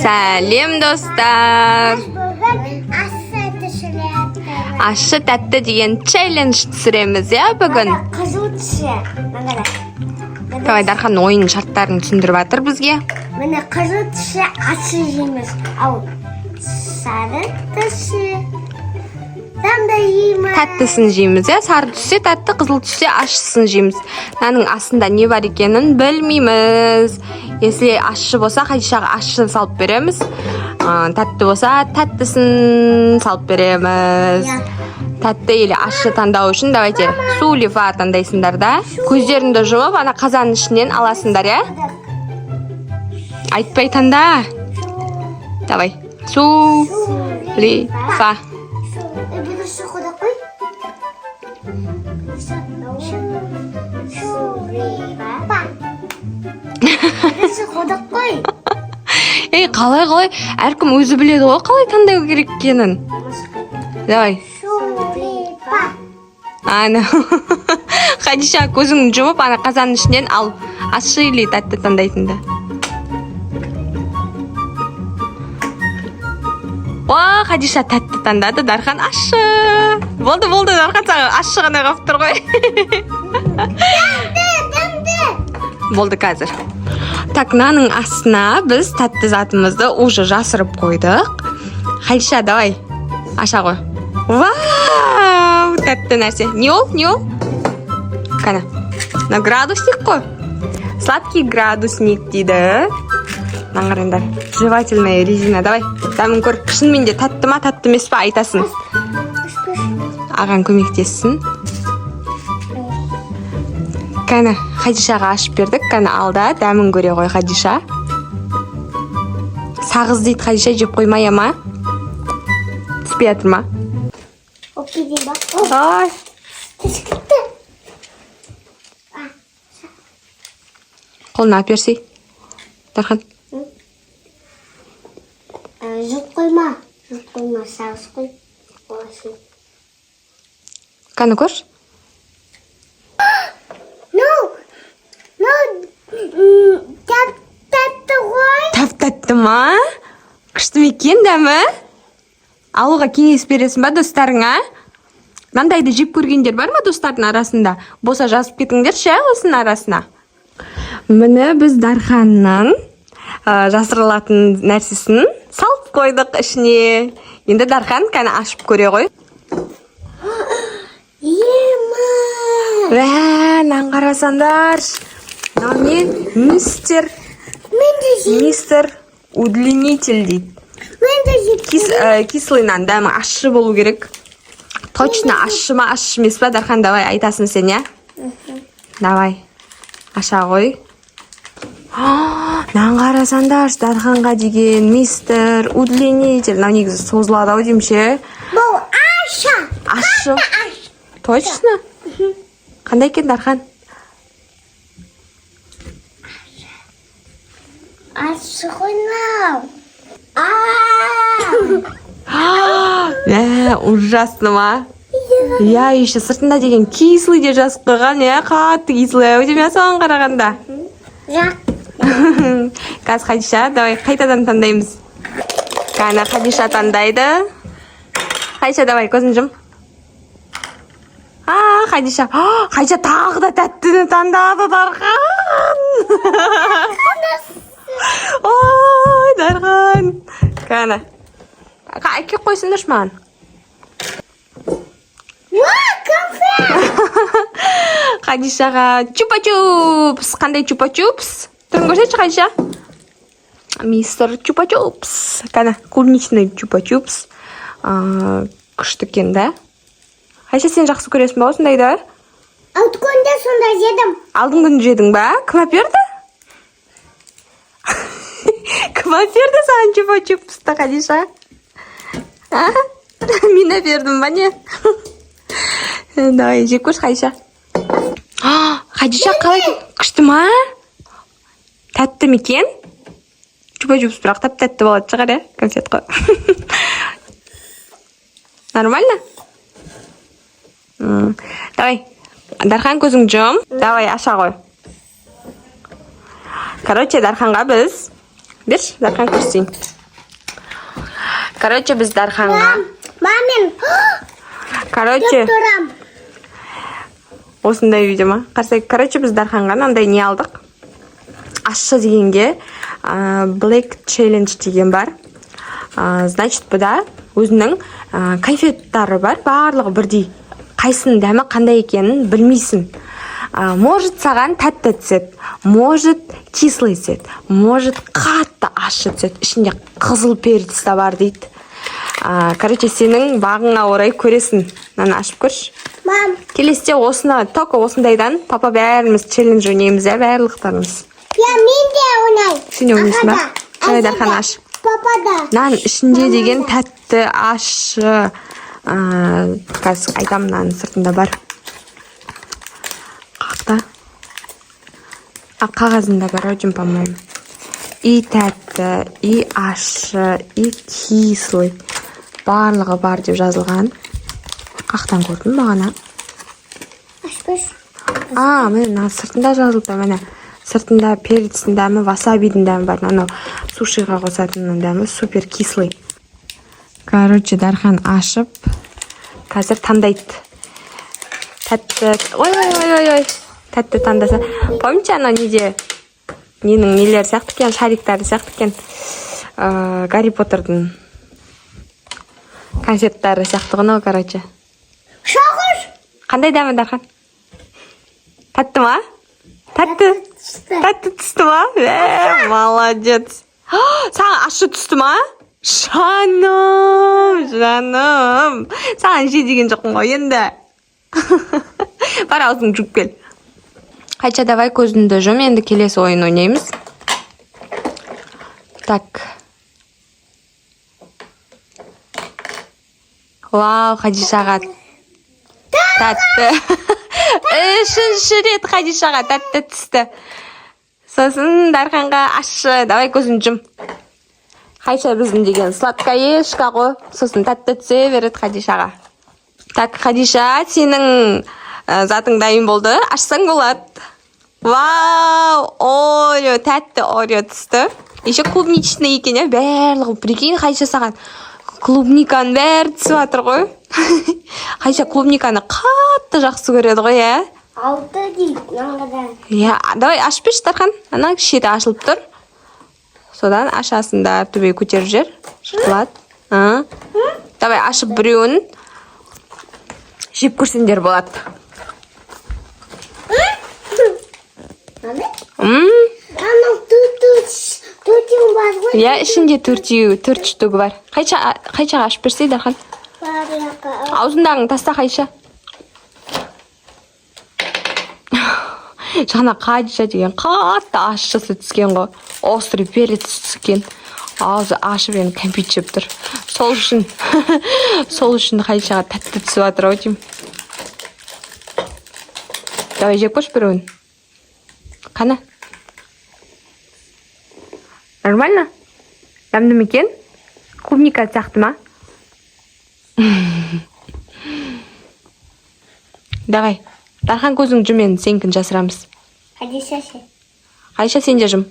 Сәлем, достар! Бүгін ащы түсіреді. Ащы тәтті деген челлендж түсіреміз, иә, бүгін. Қызыл түсі. Мына. Давай, Дархан ойын шарттарын түсіндіріп жатыр бізге. Міне, қызыл түсі ащы жейміз. Ал сары түсі дәмді жейміз. Тәттісін жейміз, иә. Сары түссе тәтті, қызыл түссе ащысын жейміз. Мынаның астында не бар екенін білмейміз. Если ащы болса, Хадишаға ащыны салып береміз. Тәтті болса, тәттісін салып береміз. Иә. Тәтті или ащы таңдау үшін давайте су или фа таңдайсыңдар да. Көздеріңді жұмып, ана қазанның ішінен аласыңдар, иә? Айтпай таңда. Давай. Су, ли, фа. Бірінші қода қой. Су, ри, фа. Бірінші қода қой. Ей, қалай, қалай? Әркім өзі біледі ғой қалай таңдау керек екенін. Давай. Су, ри, фа. Ана. Хадиша, көзіңді жұмып, ана қазанның ішінен ал. Ащы или тәтті таңдайтынды. Уа, Хадиша тәтті таңдады, Дархан ащы. Болды, болды, Дархан, саған ащы ғана қалып тұр ғой. Дәмді. Болды қазір. Так, мынаның астына біз тәтті затымызды уже жасырып қойдық. Хадиша, давай, аша ғой. Вау, тәтті нәрсе. Не ол, не ол? Қане. Мына градусник қой. Сладкий градусник дейді. Мынаны қараңдар. Жевательная резина. Давай, дәмін көр. Шынымен де тәтті ма, тәтті емес па, айтасың. Ағаң көмектессін. Кәні, Хадишаға ашып бердік. Кәні, алда, дәмін көре ғой, Хадиша. Сағыз дейді, Хадиша, жеп қоймай ма? Түспей жатыр ма? Окей дейін ба? Ай, Түсіп кетті. Қолына алып берсей. Дархан. Жұт қойма. Жұт қойма, сағыз қой. Олайсын. Кәні, көрші. Ну, ну, тәп тәтті ғой. Тәп тәтті ма? Күшті ме екен дәмі? Алуға кеңес бересің ба достарыңа? Мынандайды жеп көргендер бар ма достардың арасында? Болса, жазып кетіңдерші, ә, осының арасына. Міне, біз Дарханның жасырылатын нәрсесін салып қойдық ішіне. Енді, Дархан, кәні, ашып көре ғой. Ема. Уә, мынаны қарасаңдаршы. Мынау не? Мистер, Мен де жеймін. Мистер удлинитель дейді. Мен де жеймін. Кислый нан дәмі ащы болу керек. Точно ащы ма, ащы емес па, Дархан, давай, айтасың сен, иә? Давай. Аша ғой. Мынаны қарасаңдаршы, Дарханға деген мистер удлинитель. Мынау негізі созылады ау деймін ше. Бұл аша. Ащы. Точно? Қандай екен, Дархан? Ащы ғой мынау. А. Мә, ужасно ма? Иә, еще сыртында деген кислый деп жазып қойған, иә, қатты кислый ау деймін, иә, соған қарағанда. Жақ. Қазір, Хадиша, давай қайтадан таңдаймыз. Кәні, Хадиша таңдайды. Хадиша, давай, көзін жұм. А, Хадиша, а, Хадиша тағы да тәттіні таңдады, Дархан. Ой, Дархан. Кәні. Әкеліп қойсыңдаршы маған. Уа, конфет. Хадишаға чупа-чупс. Қандай чупа-чупс? Түрін көрсетші, Хадиша. Мистер чупа-чупс. Кәні, клубничный чупа-чупс. Күшті екен, да? Хадиша, сен жақсы көресің ба осындайды? Өткенде сонда жедім. Алдыңғы күні жедің ба? Кім әперді? Кім әперді саған чупа-чупсты, Хадиша? А? Мен әпердім ба, не? Давай, жеп көрші, Хадиша. А, Хадиша, қалай? Күшті ма? Тәтті ме екен? Чупа-чупс бірақ тәп тәтті болатын шығар, иә? Конфет қой. Нормально? Давай, Дархан, көзіңді жұм. Давай, аша ғой. Короче, Дарханға біз Берші, Дархан, көрсетейін. Короче, біз Дарханға Мам, мен короче тұрам. Осындай видео ма? Қарасай. Короче, біз Дарханға мынандай не алдық, ащы дегенге, Black Challenge деген бар. Значит, бұда өзінің конфеттары бар, барлығы бірдей, қайсының дәмі қандай екенін білмейсің. Может, саған тәтті түседі, может, кислый түседі, может, қатты ащы түседі. Ішінде қызыл перец та бар дейді. Короче, сенің бағыңа орай көресің. Мынаны ашып көрші. Мам, Келесіде осыны, только осындайдан папа, бәріміз челлендж ойнаймыз, иә, барлықтарымыз. Я, мен де ойнай. Сен де ойнайсың ба? Давай, Дархан, аш. Папа да. Мынаның ішінде деген тәтті, ащы, қазір айтамын, мынаның сыртында бар. Қақта, а, қағазында бар ау деймін, по моему. И тәтті, и ащы, и кислый, барлығы бар деп жазылған. Қақтан көрдім бағана. Ашпаш. А, міне, мына сыртында жазылып тұр, міне. Сыртында перецтің дәмі, васабидің дәмі бар. Анау сушиға қосатынның дәмі супер кислый. Короче, Дархан ашып, қазір таңдайды. Тәтті, ой, ой, ой, ой, ой. Тәтті таңдаса. Помните, анау неде, ненің нелері сияқты екен, шариктары сияқты екен. Гарри Поттердің конфеттары сияқты ғой мынау, короче. Шағыр. Қандай дәмі, Дархан? Тәтті ма? Тәтті. Түсті. Тәтті түсті ма? Ә, молодец. Саған ащы түсті ма? Жаным, жаным. Саған же деген жоқпын ғой енді. Бар, аузыңды жуып кел. Қайша, давай, көзіңді жұм, енді келесі ойын ойнаймыз. Так. Вау, Хадишаға тәтті. Үшінші рет Хадишаға тәтті түсті. Сосын Дарханға ащы. Давай, көзіңді жұм. Хайша біздің деген сладкоежка ғой. Сосын тәтті түсе береді Хадишаға. Так, Хадиша, сенің затың дайын болды. Ашсаң болады. Вау, Орео, тәтті Орео түсті. Еще клубничный екен, иә, барлығы. Прикинь, Хадиша, саған клубниканың бәрі түсіп жатыр ғой. Хадиша клубниканы қатты жақсы көреді ғой, иә? Алты дейді. Мынағыда. Иә, давай, ашып берші, Дархан. Ана шеті ашылып тұр. Содан ашасыңдар, төбеге көтеріп жібер. Жыртылады. А? Давай, ашып біреуін жеп көрсеңдер болады. Мама? М, Анау төрт төртеу бар ғой. Иә, ішінде төртеу, төрт штугі бар. Қайша, Қайшаға ашып берсей, Дархан. Бар жаққа. Аузындағың таста, Қайша. Жаңа Қадиша деген қатты ащысы түскен ғой. Острый перец түскен. Аузы ашып, енді кәмпит жеп тұр. Сол үшін Хадишаға тәтті түсіп жатыр ау деймін. Давай, жеп көрші біреуін. Қане? Нормально? Дәмді ме екен? Клубника сияқты ма? Давай. Дархан, көзіңді жұм, енді сенікін жасырамыз. Хадиша ше. Айша, сен де жұм.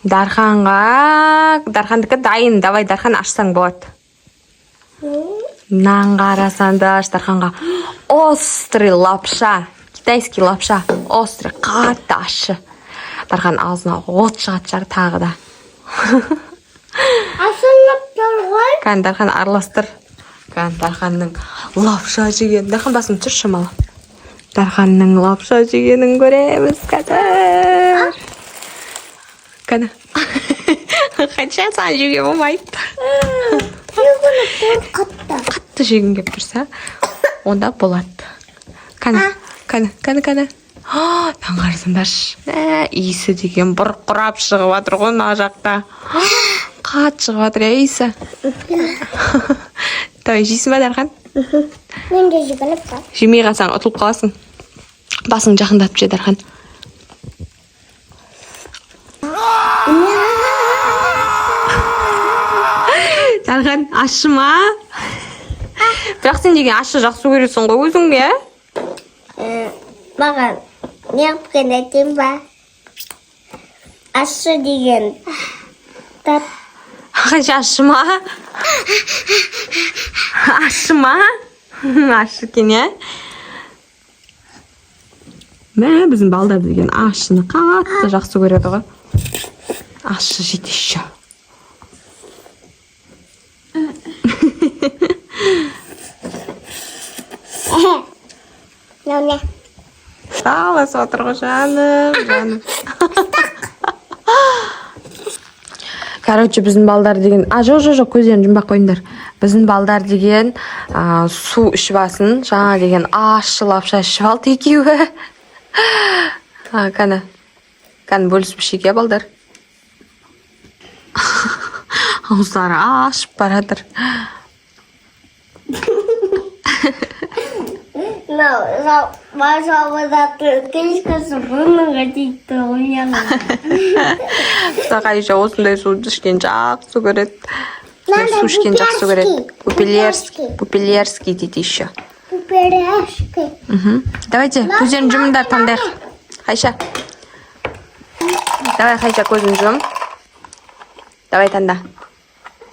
Дарханға, Дархандікі дайын. Давай, Дархан, ашсаң болады. Мынаны қарасаңдаршы, Дарханға острый лапша, китайский лапша, острый, қатты ащы. Дархан аузына от шығатын шығар тағы да. Асылып тұр ғой. Кәні, Дархан, араластыр. Кәні, Дарханның лапша жеген. Дархан, басын түсірші шамалы. Дарханның лапша жегенін көреміз қазір. Кәні. Қанша саған жеуге болмайды. Жегініп тұр қатты. Қатты жегің келіп тұрса, онда болады. Кәні, кәні, кәні, кәні. Мынаны қарасаңдаршы. Ә, иісі деген бұрқырап шығып жатыр ғой мына жақта. Қатты шығып жатыр, иә, иісі. Давай, жейсің ба, Дархан? Мен де жегіліп бар. Жемей қалсаң, ұтылып қаласың. Басың жақындатып же, Дархан. Дархан, ащы ма? Бірақ сен деген ащы жақсы көресің ғой өзің, иә? Маған не алып келген айтайын ба? Ащы деген тат. Хадиша, ащы ма? Ащы ма? Ащы екен, иә. Мә, біздің балдар деген ащыны қатты жақсы көреді ғой. Ащы жейді еще. Мынау не? Таласып отыр ғой, жаным, жаным. Короче, біздің балдар деген, а, жоқ, жоқ, жоқ, көздерін жұмбай қойыңдар. Біздің балдар деген су ішіп алсын, жаңа деген ащы лапша ішіп алды екеуі. А, кәні, кәні, бөлісіп ішейік, иә, балдар. Ауыздары ашып баратыр. Мынау бажабызаты крышкасы мұрныңа тиіп тұр ғой мына. Хадиша осындай суды ішкен жақсы көреді. Мынандай Су ішкен жақсы көреді. Пупырский. Пупырский, пупырский дейді еще. Пупырышки. Мхм. Давайте, көздерін жұмыңдар, таңдайық. Хайша. Давай, Хайша, көзін жұм. Давай, таңда.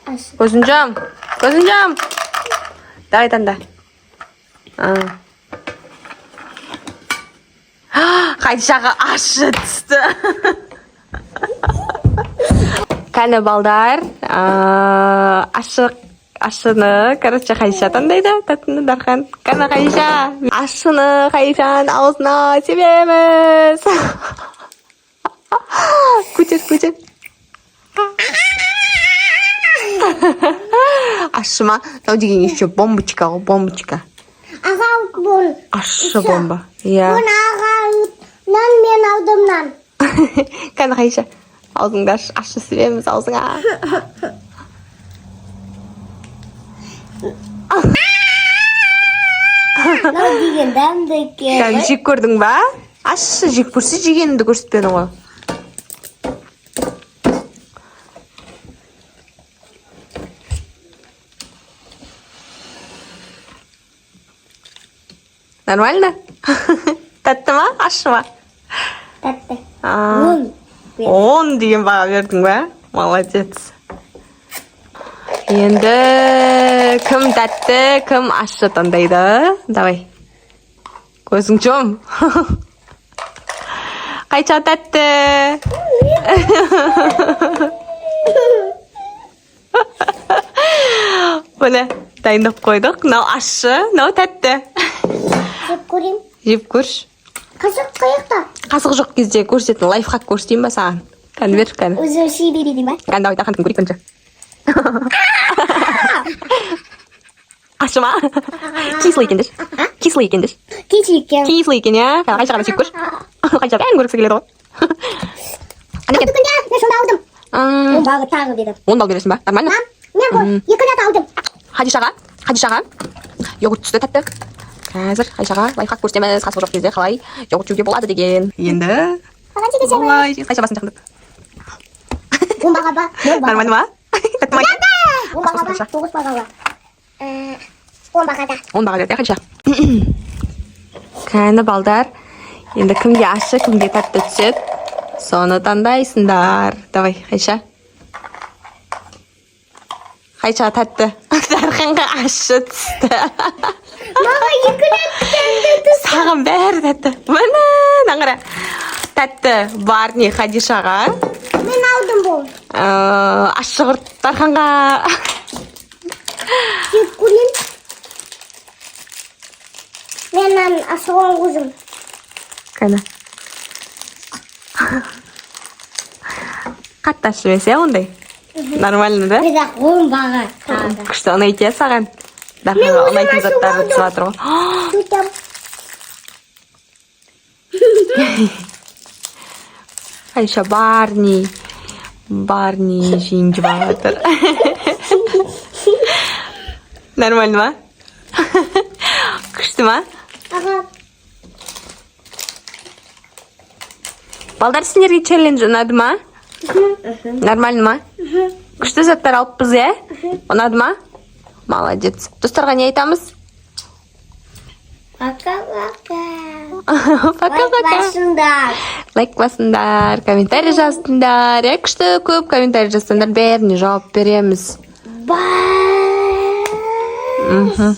Ащы. Көзін жұм. Көзін жұм. Давай, таңда. А. Хадишаға ащы түсті. Кәні, балдар, ащы ащыны, короче, Хадиша таңдайды, тәттіні Дархан. Кәні, Хадиша, ащыны Хадишаның аузына себеміз. Көтер, көтер. Ащы ма? Мынау деген еще бомбочка ғой, бомбочка. Аға, бұл. Ащы бомба. Иә. Бұны аға нан, мен алдым нан. Кәні, Хадиша, аузыңды аш, ащы себеміз аузыңа. Мынау деген дәмді екен. Кәні, жеп көрдің ба? Ащы, жеп көрсе, жегеніңді көрсетпедің ғой. Нормально? Тәтті ма, ащы ма? Тәтті. А, 10. 10 деген баға бердің ба? Молодец. Енді кім тәтті, кім ащы таңдайды? Давай. Көзің жұм. Қайша, тәтті. Міне, дайындап қойдық. Мынау ащы, мынау тәтті. Жеп көрейін. Жеп көрші. Қасық қаяқта? Қасық жоқ кезде көрсететін лайфхак көрсетейін ба саған? Кәні, бер, кәні. Өзі жей берейін ба? Кәні, давай, Дархандікін көрейік бірінші. Ащы ма? Кислый екен деші. Кислый екен деші. Кислый екен. Кислый екен, иә. Кәні, Қайша ғана жеп көрші. Қайша бәрін көргісі келеді ғой. Қандай екен? Күнде мен сонда алдым. М, 10 балға тағы беремін. 10 балл бересің ба? Нормально? Мен ғой екі рет алдым. Хадишаға йогурт түсті, тәтті. Қазір Хадишаға лайфхак көрсетеміз, қасық жоқ кезде қалай йогурт жеуге болады деген. Енді Маған тиге. олай, Қайша басын жақындат. 10 балға ба? 0 балға. Нормально ма? Тәтті ма? 10 балға ба? 9 балға ба? 10 балға да. 10 баға берді, Хадиша. Кәні, балдар, енді кімге ащы, кімге тәтті түседі, соны таңдайсыңдар. Давай, Хадиша. Хадиша тәтті, Дарханға ащы түсті. Маған екі рет тәтті түсті. Саған бәрі тәтті. Міне, мына қара, тәтті Барни Хадишаға. Мен алдым бұл. Ащы құрт Дарханға. Жеп көрейін. Мен нан асыған көзім. Кәні, қатты ащы емес, иә, ондай нормально да. Бірақ 10 баға тағы да. Күшті, ұнайды, иә, саған? Дарханға Мен өзім ұнайтын ашып заттарды алдым. түсіп жатыр ғой. Сөйтем. Айша Барни, Барни жейін деп жатыр. Нормально ма? Күшті ма? Аға. Балдар, сендерге челлендж ұнады ма? Нормально ма? Күшті заттар алыппыз, иә? Ұнады ма? Молодец. Достарға не айтамыз? Пока-пока. Пока пока. Басыңдар. Лайк басыңдар, комментарий жазыңдар, иә. Күшті, көп комментарий жазсаңдар, бәріне жауап береміз. Бай. Мхм.